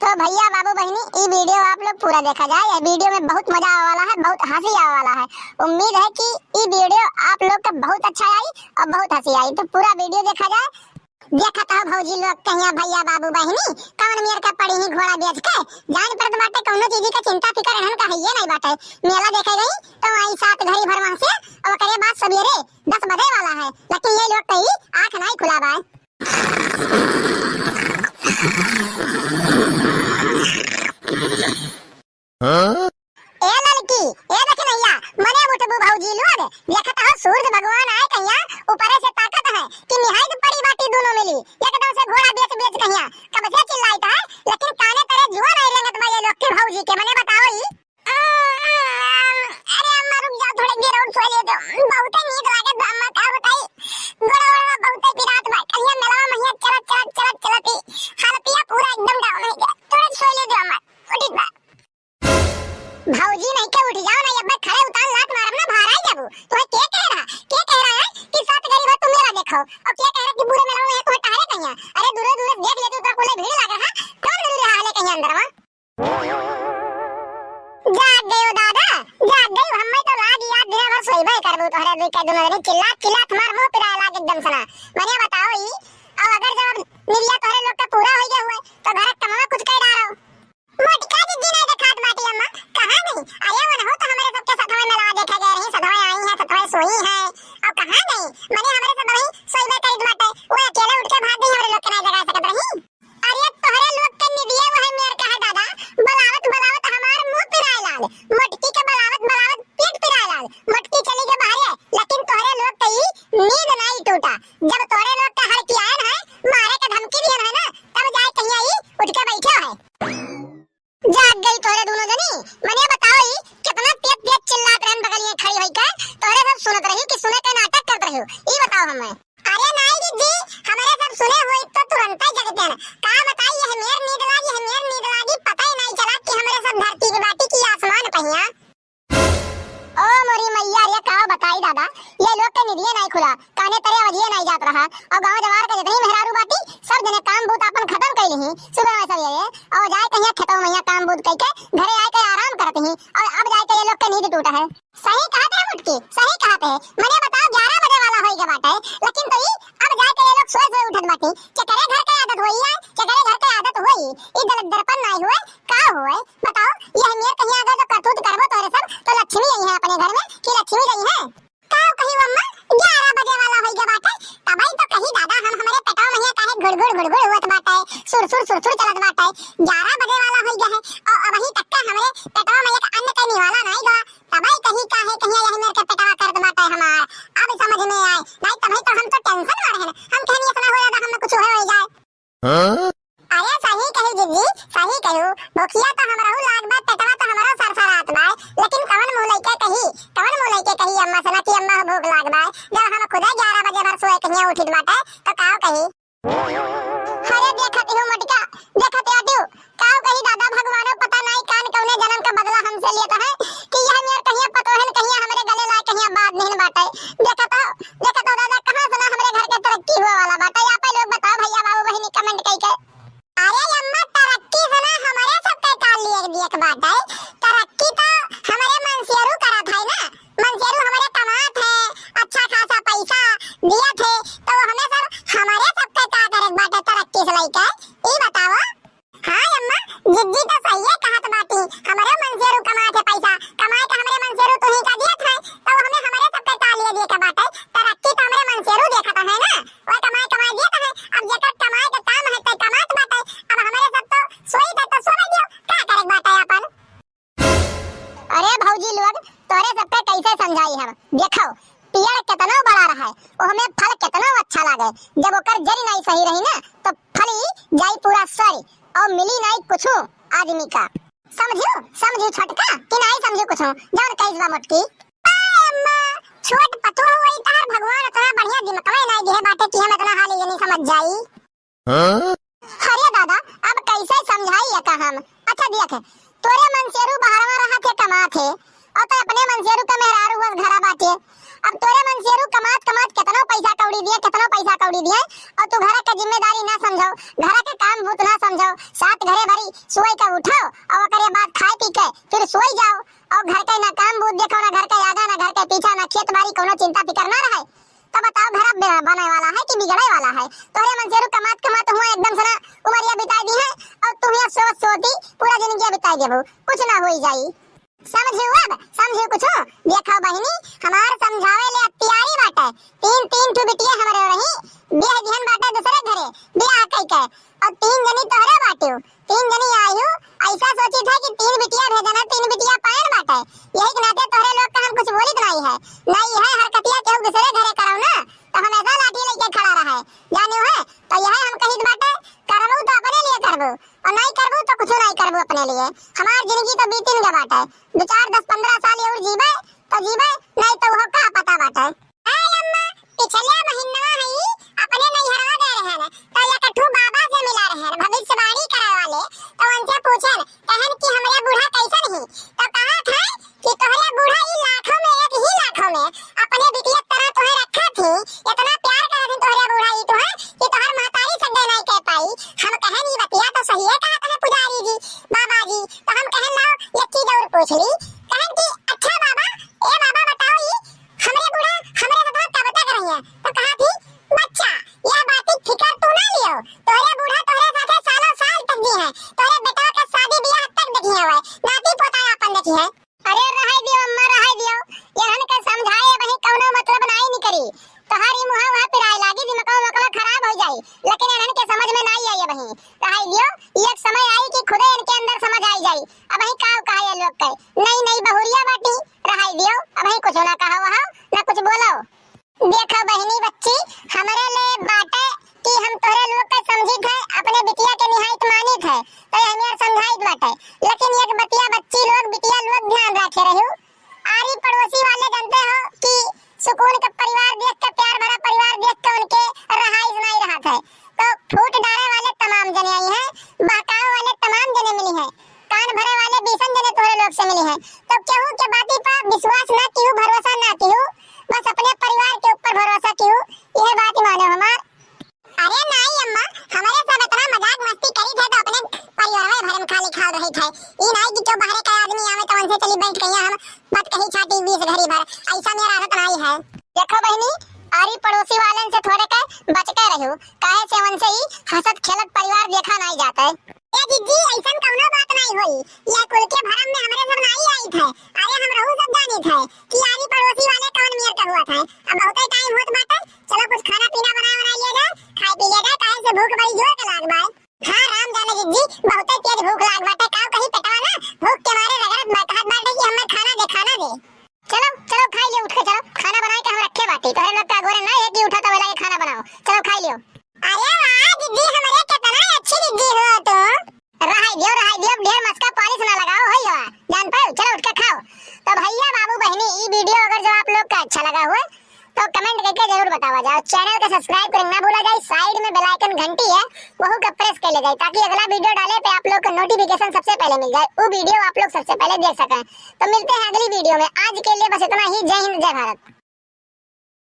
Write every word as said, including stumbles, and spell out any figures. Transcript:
तो भैया, बाबू, बहिनी, ई video आप लोग पूरा देखा जाए। ये video में बहुत मजा आवे वाला है, बहुत हँसी आवे वाला है। उम्मीद है कि ई video आप लोग का बहुत अच्छा आई और बहुत हँसी आई। तो पूरा video देखा जाए। देखत हो भौजी लोग कहिया, भैया, बाबू, बहिनी, कवन मेर का पड़ी ही घोड़ा बेच के। जान पड़त बाटे, कौनो चीज का चिंता फिकर इन्हन का हइये नहीं बाटे। मेला देखे गई तो आई सात घड़ी भर वहाँ से, और ओकरे बाद सवेरे दस बजे वाला है, लेकिन ये लोग कहीं आँख नहीं खुला बा। हाँ? ए ललकी, ए दखिनैया, मने उठबू भौजी लोग, देखत हो सूरज भगवान आए कहिया, ऊपरे से ताकत है कि निहायत पड़ी बाटी दोनों मिली, एकदम से घोड़ा बेच बेच कहिया, कब से चिल्लाइत है, लेकिन काने तरे जुआ नहीं रेंगत बा ये लोग के भौजी के, मने बताओ ई। अरे अम्मा रुक जाओ, थोड़े देर और सो ले दो, बहुते नींद लागे बा अम्मा, का बताई, गोड़ा वोड़ा बहुते पिरात बा, कहिया मेलवा महिया चलत चलत चलत चलत ही हालतिया पूरा एकदम down हो गया, थोड़े सो ले दो अम्मा, उठित बा। भौजी नहीं के उठ जाओ ना, अब खड़े उतान लात मारब ना, बाहर आ जाबू। तोहे के कह रहा, के कह रहा है कि सात गरीब है, तू मेला देखो, और के कह रहा कि पूरे मेला में तोहे टहरे कहिया? अरे दूरे दूरे देख लेते तो कुल भीड़ लगा है, कौन जरूरी रहा ले कहिया अंदर में? जाग गयो दादा, जाग गयो, हमें तो लाग याद दिन भर सोइबे करबू, तोहरे दुई के दोनों दिन चिल्ला चिल्ला तुम्हार मुंह पिराए लाग एकदम सना। मने बताओ ई, अब अगर जब निरिया तोहरे लोग के पूरा हो गया हुए, तो घर कमवा कुछ कर डारो। मोटका दीदी नहीं देखात बाटी अम्मा, कहाँ गई? अरे वो रहो तो हमरे सबके सथवा मेलवा देखे गए रही, सथवा आई है, सथवा सोई है। अब कहाँ गई? मने हमरे सब वही सोइबे करित बाटे, वो अकेले उठ के भाग गई, हमरे लोग के नहीं जगा सकत रही। अरे तोहरे लोग के निदिये वही मेर का है दादा, बलावत बलावत हमार मुंह पिराए लाल, मोटकी के बलावत बलावत पीठ पिराए लाल, मोटकी चली गई बाहरे, लेकिन तोहरे लोग के ई नींद नहीं टूटा। जब तोहरे लोग के हड़कियान है, मारे के धमकी दिहन है ना, तब जाए कहिया ई उठ के बैठे है। जाग गई तोहरे दोनों जनी। मने बताओ ई कितना तेज तेज चिल्लात रहन बगलिए खड़ी होई के, तोहरे सब सुनत रही कि सुने के नाटक करत रही? ई बताओ हमें। अरे नाई दीदी, हमरे सब सुने होई तो तुरंते जगतेन। का बताई, यह मेर नींद लागी, यह मेर नींद लागी, पता ही नहीं चला कि हमरे सब धरती के बाटी की आसमान पहिया। ओ मोरी मैया रे, का बताई दादा, ये लोग के निदिये नाई खुला, काने तरे अवधिये नाई जात रहा। और गांव जवार के जितनी मेहरारू बाटी, सब जने काम बूत आपन खत्म कर ली सुबह में सवेरे, और जाए कहिया खेतों में काम बूत करके घरे आए के आराम करत ही, और अब जाए के ये लोग के नींद टूटा है। सही कहत है मुटकी, सही कहत है। मने बताओ, ग्यारह बजे वाला होई गए बाटे, लेकिन तो ई अब जाए के ये लोग सोए सोए उठत बाटी। केकरे घर के आदत होई है, केकरे घर के आदत होई, ई दल-, दर्पण नाई हुए, का हुए? बताओ, ये मेर कहीं अगर जो करतूत करबो तोहरे सब, तो लक्ष्मी आई है अपने घर में, कि लक्ष्मी गई है? का कही अम्मा, ग्यारह बजे वाला होई गए बाटे, तबई तो कही दादा हम हमरे पेटवा में हिया काहे गुड़गुड़ गुड़गुड़ हुअत बाटे, सुरसुर सुरसुर चलत बाटे, ग्यारह बजे वाला होई गए है, और अबही तक का हमरे पेटवा में एक अन्न के निवाला नाई गवा, तबई कही काहे कहिया यही मेर के पेटवा करत बाटे हमार, अब समझ में आए, नहीं तबई तो हम तो tension में रहे, हम कहनी इतना हो जाता, हमें कुछ हो जाए। हाँ? अरे सही कही जिज्जी, सही कहू। भुखिया तो हमरहू लाग बा, पेटवा तो हमरो सरसरात बा, लेकिन कवन मुंह लइके कही, कवन मुंह लइके कही अम्मा से ना कि अम्मा हो भूख लाग बा, जब हम खुदे ग्यारह बजे भर सोए कहिया उठित बाटे, तो काव कही? अरे देखत हो मटका, देखत हो, काव कही दादा, भगवानो पता नाई कान कौने जन्म का बदला हमसे लेत है कि यह मेर कहिया पतोहन कहिया हमरे गले लाए कहिया बात नहीं बाटे। देखत हो, देखत हो दादा, कहाँ से ना हमरे घर के तरक्की हुआ वाला बाटे। आप लोग बताओ भैया, बाबू, बहिनी, comment कइके। अरे अम्मा, तरक्की से ना हमरे सबके का लिए दिए के बाटे, तरक्की तो हमरे मनसेरू करत है ना, मनसेरू हमरे कमात है, अच्छा खासा पैसा दियत है, तो हमें सब हमरे सबके का करे के बाटे तरक्की से लइके, ई बताओ। हाँ अम्मा, जिज्जी तो सही है कहत बाटी, हमरे मनसेरू कमात है पैसा, कमाए के हमरे मनसेरू तुही का दियत है, तो हमें हमरे सबके का लिए दिए के बाटे, तरक्की तो हमरे मनसेरू देखत है ना, वो कमाए कमाए दियत है, अब जेकर कमाए के काम है ते कमात बाटे, अब हमरे सब तो सोई थे तो सोवे दियो, का करे के बाटे अपन। अरे भौजी लोग, तोरे सबके कैसे समझाई हम? देखो, पेड़ केतनो बड़ा रहे, ओहमे फल केतनो अच्छा लागे, जब ओकर जड़ नाई सही रही ना, तो फली जाई पूरा सड़, और मिली नाई कुछू आदमी का। समझू, समझू छोटका कि नाई समझू कुछू, जौन कहिस बा मोटकी। आय अम्मा, छोट पतोह होई तार, भगवान इतना बढ़िया दिमकवे नाई दिहे बाटे कि हम इतना हाली ये नहीं समझ जाई। हाँ? अरे दादा, अब कैसे समझाई एका हम? अच्छा देख, तोरे मनसेरू बहरवा रहा थे, कमा थे, और तो अपने मनसेरू के मेहरारू बस घरा बाटे, अब तोरे मनसेरू कमात कमात केतनो पैसा कौड़ी दिए, केतनो पैसा कौड़ी दिए, और तू घर के जिम्मेदारी ना समझो, घर के काम बूत ना समझो, सात घरे भरी सोई के उठो और ओकरे बाद खाए पी के फिर सोई जाओ, और घर के ना काम बूत देखो, ना घर के आगा, ना घर के पीछा, ना खेत बाड़ी, कोनो चिंता फिकर ना रहे। तो बताओ, घर अब बे-, बने वाला है कि बिगड़े वाला है? तोरे मनसेरू कमात कमात हुआ एकदम से ना उमरिया बिताई दिहे, और तू यहाँ सोवत सोवत ही पूरा जिंदगी बिताई देबू, कुछ ना होई जाई। समझू अब, समझू कुछ? देखो बहिनी, हमार समझावे ले अब तैयारी बाटे। तीन, तीन ठो बिटिया हमरे रही, बियाह दिहन बाटे दूसरे घरे, बियाह कई के, और तीन जनी तोहरे बाटियो, तीन जनी आयु, ऐसा सोची था कि तीन बिटिया भेजना, तीन बिटिया पायन बाटे, यही के नाते तोहरे लोग का हम कुछ बोलित नहीं है, नहीं है हरकतिया केहू दूसरे घरे करौ ना, तो हमेशा लाठी लेके खड़ा रहे, जानियो है, तो यह हम कहित बाटे, करबू तो अपने लिए करबू, और नहीं करबू तो कुछ नहीं करबू अपने लिए। हमार जिंदगी तो बीतिन के बाटे, दो चार, दस, पन्द्रह साल और जीबे तो जीबे, नहीं तो वो का पता बाटे। ए अम्मा, पिछले महीनवा हई अपने नैहरवा गए रहन, तो एक ठू बाबा से मिला रहन, भविष्यवाणी करे वाले। तो उनसे पूछन, कहन कि हमरे बूढ़ा कैसन ही? तो कहा था कि तोहरे बूढ़ा ई लाखों में एक ही लाखों में अपने बिटिया तरह तोहे रखा थी, इतना प्यार करत थी तोहरे बूढ़ा ई तोहे कि तोहर महतारी सगे नहीं कह पाई। हम कहन, "ई बतिया तो सही है कहा तने पुजारी जी, बाबा जी।" तो हम कहन, "लाओ एक चीज और पूछ ली।" कहन कि, "अच्छा बाबा, ए बाबा बताओ, ई हमरे बूढ़ा हमरे साथ कब तक रही है?" तो कहा थी, "बच्चा, यह बात की फिकर तू ना लियो, तोहरे बूढ़ा तोहरे साथे सालों साल तक जी है, तोहरे बेटवा का शादी ब्याह तक देखी है, नाती पोता अपन देखी है।" अरे रहै दियो अम्मा, रहै दियो। एहन के समझाए अबहीं कौनो मतलब नाई निकरी। तोहार ई मुहा वहा पिराए लागी, दिमकवा उमकवा खराब हो जाई। लेकिन एहन के समझ में नाई आई अबहीं। रहै दियो, ई एक समय आई कि खुदे इनके अंदर समझ आई जाई। अबहीं काव कहा ये लोग के? नई नई बहुरिया बाटी। रहै दियो, अबहीं कुछ ना कहा वहा, ना कुछ बोलो। देखो बहिनी बच्ची, हमरे ले बाटे कि हम तोहरे लोग के समझित है, अपने बिटिया के निहायत मानित है, तो ये हमें समझाइत बाटे। लेकिन एक बतिया बच्ची लोग, बिटिया लोग ध्यान रखे रहू। आरी पड़ोसी वाले जानते हो कि सुकून के परिवार देख के, प्यार भरा परिवार देख के उनके रहाइश नहीं रहत है। तो फूट डारे वाले तमाम जने आई हैं, बहकावे वाले तमाम जने मिली हैं, कान भरे वाले बीसन जने तोहरे लोग से मिली हैं। तो केहू के बाती पर विश्वास ना किहू, भरोसा ना किहू, बस अपने परिवार के ऊपर भरोसा किहू, यह बात मानो हमार। अरे नाई अम्मा, हमरे सब इतना मजाक मस्ती करी थे तो अपने परिवार में भरम खाली खाल रही थे। ई नाई कि क्यों बाहरे का आदमी आवे तो उनसे चली बैठ गई हम बात कही छाटी बीस घड़ी भर, ऐसा मेरा आदत नाई है। देखो बहिनी, आरी पड़ोसी वालन से थोड़े के बच के रहू, काहे से उनसे ही हंसत खेलत परिवार देखा नाई जाते। ए जिज्जी, ऐसन कौनो बात नाई होई। यह कुल के भरम में हमरे सब नाई आई थे। अरे हम रहू सब जानी थे कि आरी पड़ोसी वाले कौन मेर के हुआ थे। अब बहुते टाइम होत बाटे, चलो कुछ खाना पीना बनाए बनाए लिया जाए, खाए पी लिया जाए, काहे से भूख बड़ी जोर के लाग बा। हाँ राम जाने जिज्जी, बहुते तेज भूख लाग बाटे, काव कहीं पेटवा ना भूख के मारे रगड़त बा, कहत बाटे कि हमें खाना दे, खाना दे। चलो, चलो, खाई लियो, उठ के चलो, खाना बनाए के हम रखे बाटी। तोहरे लोग का गोरे ना है कि उठा तो वेला के खाना बनाओ। चलो, खाई लियो। अरे वाह, दीदी, हमरे कितना अच्छी दीदी हो तुम। रहाई दियो, रहाई दियो, ढेर मस्का पॉलिश ना लगाओ, होई हो, जान पाओ, चलो, उठ के खाओ। तो भैया, बाबू, बहिनी, ई वीडियो अगर जो आप लोग का अच्छा लगा हुआ, तो कमेंट करके जरूर बतावा जाओ। चैनल का सब्सक्राइब करना ना भूला जाए, साइड में बेल आइकन घंटी है, वहू का प्रेस कर ले जाए, ताकि अगला वीडियो डाले पे आप लोग को नोटिफिकेशन सबसे पहले मिल जाए, वो वीडियो आप लोग सबसे पहले देख सकें। तो मिलते हैं अगली वीडियो में, आज के लिए बस इतना ही। जय हिंद, जय भारत।